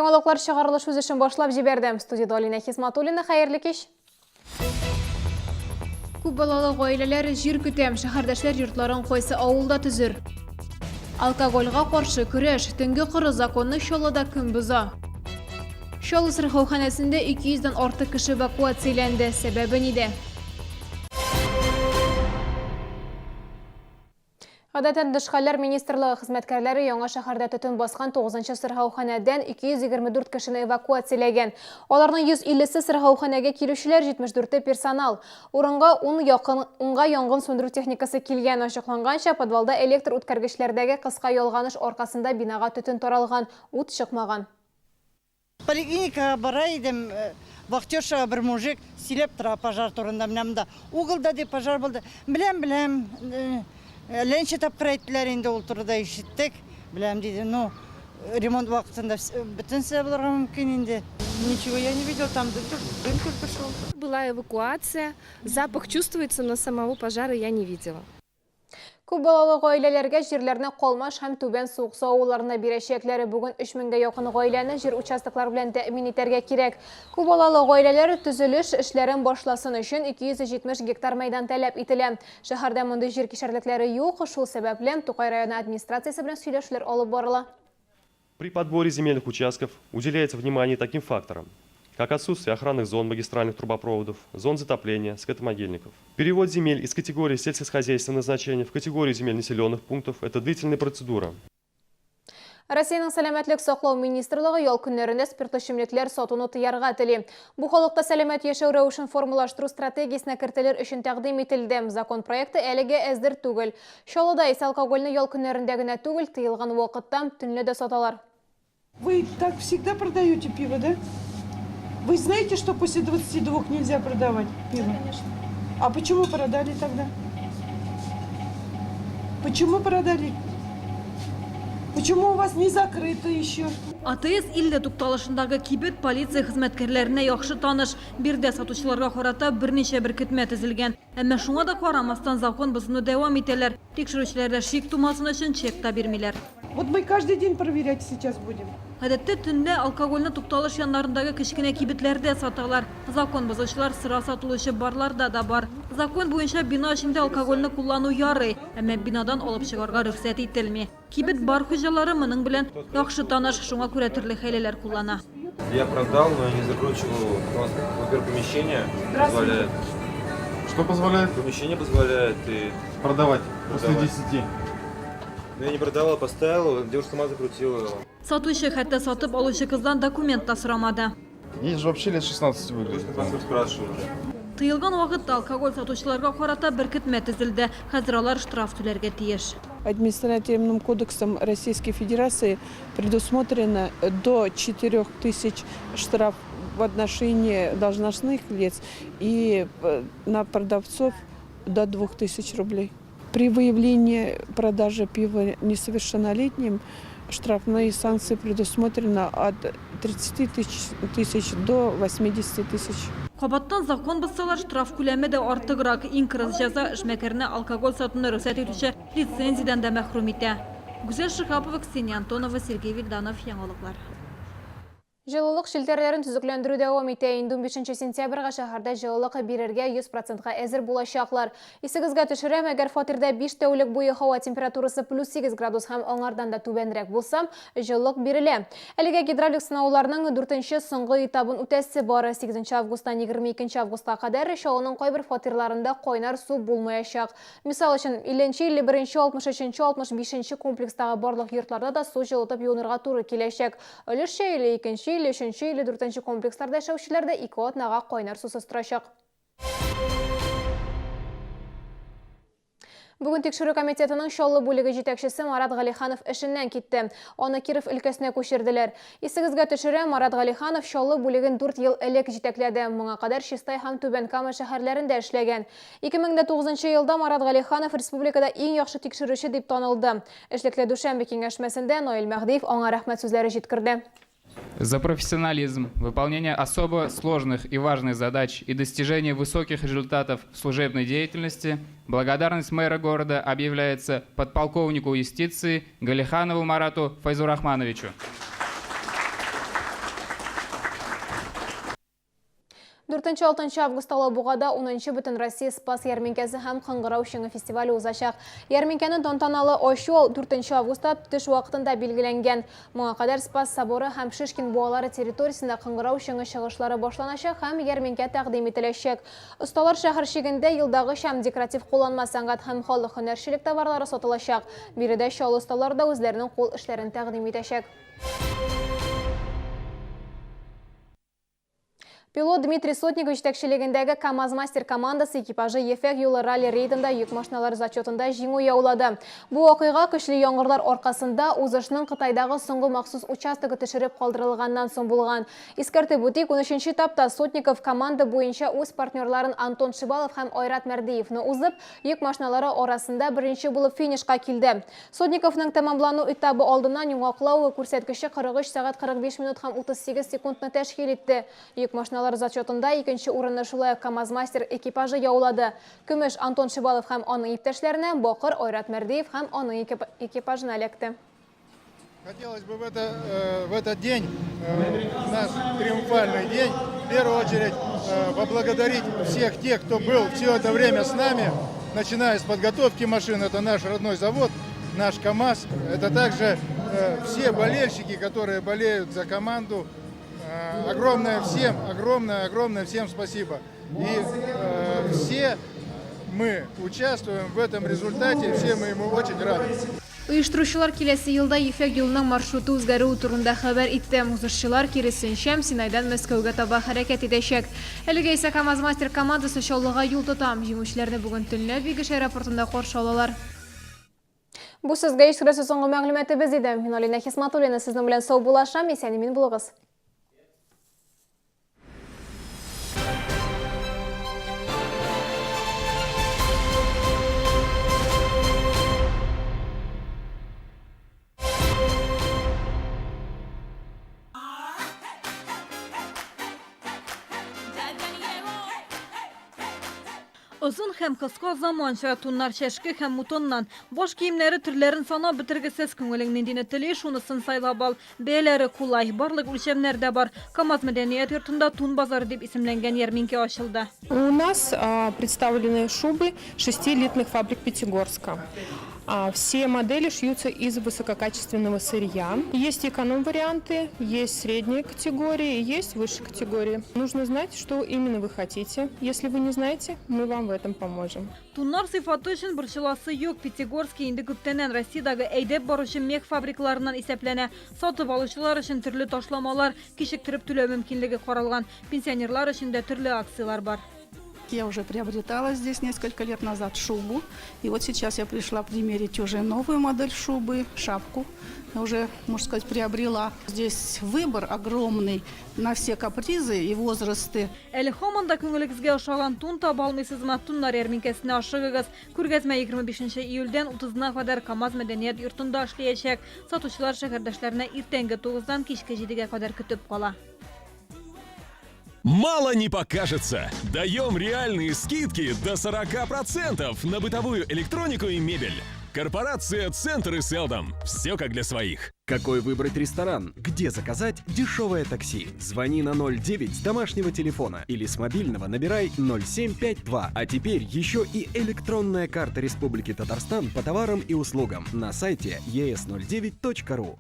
Яңалыклар чыгарылыш үз эшен башлап җибәрде. Студиядә Алинә Хисматуллина, хәерле кич! Күп балалы гаиләләр җир көтә. Шәһәрдәшләр йортларын кайсы авылда төзер? Алкогольгә каршы көрәш. Төнге коры законны Чаллыда кем боза? Чаллы сырхауханәсендә 200 дән артык кеше эвакуацияләнде. Сәбәбе нидә? Гадәттән тыш хәлләр министрлыгы хезмәткәрләре яңа шәһәрдә төтен баскан тугызынчы сырхауханәдән 224 кешене эвакуацияләгән. Аларның 150 се сырхауханәгә килүчеләр, 74-е персонал. Урынга ун якын унга янгын сүндерү техникасы килгән. Ачыкланганча, подвалда электр үткәргечләрдәге кыска ялганыш аркасында бинага төтен таралган, ут чыкмаган. Поликлиникага бара идем, вахтершага бер мужик сөйләп тора пожар турында, менә монда уголда дип пожар булды. Беләм, беләм, әллә ничә тапкыр әйттеләр инде ул турыда ишеттек, беләм диде. Ну, ремонт вакытында бөтенесе дә булырга мөмкин инде. Ничего я не видела, там дым, дым только шел. Была эвакуация, запах чувствуется, но самого пожара я не видела. Күп балалы гаиләләргә җирләрне Калмаш һәм Түбән Суыксу авылларында бирәчәкләр. Бүген өч меңгә якын гаиләне җир участоклары белән тәэмин итәргә кирәк. Күп балалы гаиләләр төзелеш эшләрен башласын өчен 270 гектар мәйдан таләп ителә. Шәһәрдә мондый җир кишәрлекләре юк, шул сәбәпле, Тукай районы администрациясе белән сөйләшүләр алып барыла. При подборе земельных участков уделяется внимание таким факторам, как отсутствие охранных зон магистральных трубопроводов, зон затопления, скотомогильников. Перевод земель из категории сельскохозяйственного назначения в категорию земель населенных пунктов – это длительная процедура. Россиянең Сәламәтлек саклау министрлыгы ял көннәрендә спиртлы эчемлекләр сатуны тыярга тели. Бу халыкта сәламәт яшәү рәвешен формалаштыру стратегиясенә кертелер өчен тәкъдим ителде. Закон проекты әлегә әзер түгел. Чаллыда исә алкогольне ял көннәрендә генә түгел, тыелган вакытта, төнлә дә саталар. Вы так всегда продаете пиво, да? Вы знаете, что после 22 нельзя продавать пиво? Да, конечно. А почему продали тогда? Почему продали? Почему у вас не закрыто еще? АТС 50 тукталышындагы кибет полиция хезмәткәрләренә яхшы таныш. Биредә сатучыларга карата берничә беркетмә төзелгән. Әмма шуңа да карамастан, закон бозуны дәвам итәләр. Тикшерүчеләрдә шик тумасын өчен чек та бирмиләр. Вот мы каждый день проверять сейчас будем. Гадәттә, төнлә алкогольне тукталыш яннарындагы кечкенә кибетләрдә саталар. Закон бозучылар сыра сатылучы барларда да бар. Закон буенча бина эчендә алкогольне куллану ярый, әмма бинадан алып чыгарга рөхсәт ителми. Кибет бар хуҗалары моның белән яхшы таныш, шуңа күрә төрле хәйләләр куллана. Я продал, но я не закручивал. У нас, во-первых, помещение позволяет. Что позволяет? Помещение позволяет и продавать после Продавать. 10. Но я не продавал, поставил, девушка сама закрутила. Сатучы хәтта сатып алучы кыздан документ та сорамады. Ей же вообще лет 16 выглядит. Паспорт спрашивали. Тыелган вакытта алкоголь сатучыларга карата беркетмә төзелде. Хәзер алар штраф түләргә тиеш. Административным кодексом Российской Федерации предусмотрено до 4000 штраф в отношении должностных лиц и на продавцов до 2000 рублей. При выявлении продажи пива несовершеннолетним штрафные санкции предусмотрены от 30 тысяч до 80 тысяч. Кабаттан закон бозсалар, штраф күләме дә артыграк. Иң кырыс җәза эшмәкәрне алкоголь сатуны рөхсәт итүче лицензиядән дә мәхрүм итә. Гүзәл Шиһапова, Ксения Антонова, Сергей Вильданов, Яңалыклар. Җылылык челтәрләрен төзекләндерү дәвам итә. Инде унбишенче сентябрьгә шәһәрдә җылылык бирергә 100 процентка әзер булачаклар. Исегезгә төшерәм, әгәр фатирда биш тәүлек буе һава температурасы плюс сигез градус һәм аңардан да түбәнрәк булса, җылылык бирелә. Әлегә гидравлик сынауларның дүртенче, соңгы этабын үтәсе бар. Сигезенче августтан егерме икенче августка кадәр Чаллының кайбер фатирларында кайнар су булмаячак. Мисал өчен, 50 нче, 51 нче, 63 нче, 65 нче комплекстагы барлык йортларда да су җылытып юынырга туры киләчәк. Өлешчә 52 нче, 53 нче, 54 нче комплексларда яшәүчеләр дә ике атнага кайнар сусыз торачак. Бүген Тикшерү комитетының Чаллы бүлеге җитәкчесе Марат Галиханов эшеннән китте. Аны Киров өлкәсенә күчерделәр. Исегезгә төшерәм, Марат Галиханов Чаллы бүлеген дүрт ел элек җитәкләде. Моңа кадәр Чистай һәм Түбән Кама шәһәрләрендә эшләгән. 2009 нчы елда Марат Галиханов республикада иң яхшы тикшерүче дип танылды. Эшлекле дүшәмбе киңәшмәсендә Наил Мәһдиев аңа рәхмәт сүзләре җиткерде. За профессионализм, выполнение особо сложных и важных задач и достижение высоких результатов в служебной деятельности благодарность мэра города объявляется подполковнику юстиции Галиханову Марату Файзурахмановичу. 4-6 августта Алабугада 10нчы Бөтенроссия Спас ярминкәсе һәм Кыңгырау чыңы фестивале узачак. Ярминкәне тантаналы ачу 4 августта төш вакытында билгеләнгән. Моңа кадәр Спас соборы һәм Шишкин буалары территориясендә кыңгырау чыңы чыгышлары башланачак һәм ярминкә тәкъдим ителәчәк. Осталар шәһәрчегендә елдагыча декоратив-кулланма сәнгать һәм халык һөнәрчелек товарлары сатылачак. Биредә чал осталар да үзләренең кул эшләрен тәкъдим итәчәк. Пилот Дмитрий Сотников җитәкчелегендәге КАМАЗ-Мастер командасы экипажы Ефәк юлы ралли-рейдында йөк машиналары зачетында җиңү яулады. Бу вакыйга көчле яңгырлар аркасында узышның Кытайдагы соңгы махсус участогы төшереп калдырылганнан соң булган. Искәртеп үтик, унөченче этапта Сотников команда буенча үз партнерларын Антон Шибалов һәм Айрат Мәрдиевны узып, йөк машиналары арасында беренче булып финишка килде. Сотниковның тәмамлану этабы алдыннан йомгаклау күрсәткече 43 сәгать 45 минут һәм 38 секундны тәшкил итте. Йөк машиналары зачетында икенче урынны шулай ук КАМАЗ-Мастер экипажы яулады. Көмеш, Антон Шибалов һәм аның иптәшләренә, бакыр, Айрат Мәрдиев һәм аның экипажына эләкте. Хотелось бы в этот день, наш триумфальный день, в первую очередь поблагодарить всех тех, кто был все это время с нами, начиная с подготовки машин, это наш родной завод, наш КАМАЗ, это также все болельщики, которые болеют за команду. Огромное всем, огромное, огромное всем спасибо. И все мы участвуем в этом результате, все мы ему очень рады. Оештыручылар киләсе елда Ефәк юлының маршруты үзгәрүе турында хәбәр итте. Узышчылар, киресенчә, Синайдан Мәскәүгә таба хәрәкәт итәчәк. Әлегә исә КАМАЗ-Мастер командасы Чаллыга юл тота. Җиңүчеләрне бүген төнлә Бигеш аэропортында каршы алалар. Бу сезгә иштерәсе соңгы мәгълүматыбыз иде. Мин Алинә Хисматуллина сезнең белән саубуллашам. Исән-имин булыгыз. Озын һәм кыска заманча туннар чәшке һәм мутоннан. Баш киемнәре төрләрен санап бетергесез. Күңелең ниндине тели, шунысын сайлап ал. Бәяләре кулай, барлык үлчәмнәр дә бар. КАМАЗ мәдәният йортында Тун базары дип исемләнгән ярминкә ачылды. У нас представлены шубы шести элитных фабрик Пятигорска. Все модели шьются из высококачественного сырья. Есть эконом-варианты, есть средние категории, есть высшие категории. Нужно знать, что именно вы хотите. Если вы не знаете, мы вам в этом поможем. Туннар сыйфаты өчен борчыласы юк. Пятигорский инде күптәннән Россиядәге әйдәп баручы мех фабрикаларыннан исәпләнә. Сатып алучылар өчен төрле ташламалар, кичектереп түләү мөмкинлеге каралган. Пенсионерлар өчен дә төрле акцияләр бар. Я уже приобретала здесь несколько лет назад шубу. И вот сейчас я пришла примерить уже новую модель шубы, шапку. Уже, можно сказать, приобрела. Здесь выбор огромный на все капризы и возрасты. Әле һаман да күңелегезгә ошаган тун таба алмыйсызмы? Туннар ярминкәсенә ашыгыгыз. Күргәзмә 25 июльдән 30-на кадәр КАМАЗ мәдәният йортында эшләячәк. Сатучылар шәһәрдәшләрне иртәнге 9-дан кичке 7-гә кадәр көтеп кала. Мало не покажется! Даем реальные скидки до 40% на бытовую электронику и мебель. Корпорация «Центр» и «Селдом». Все как для своих. Какой выбрать ресторан? Где заказать дешевое такси? Звони на 09 с домашнего телефона или с мобильного набирай 0752. А теперь еще и электронная карта Республики Татарстан по товарам и услугам на сайте es09.ru.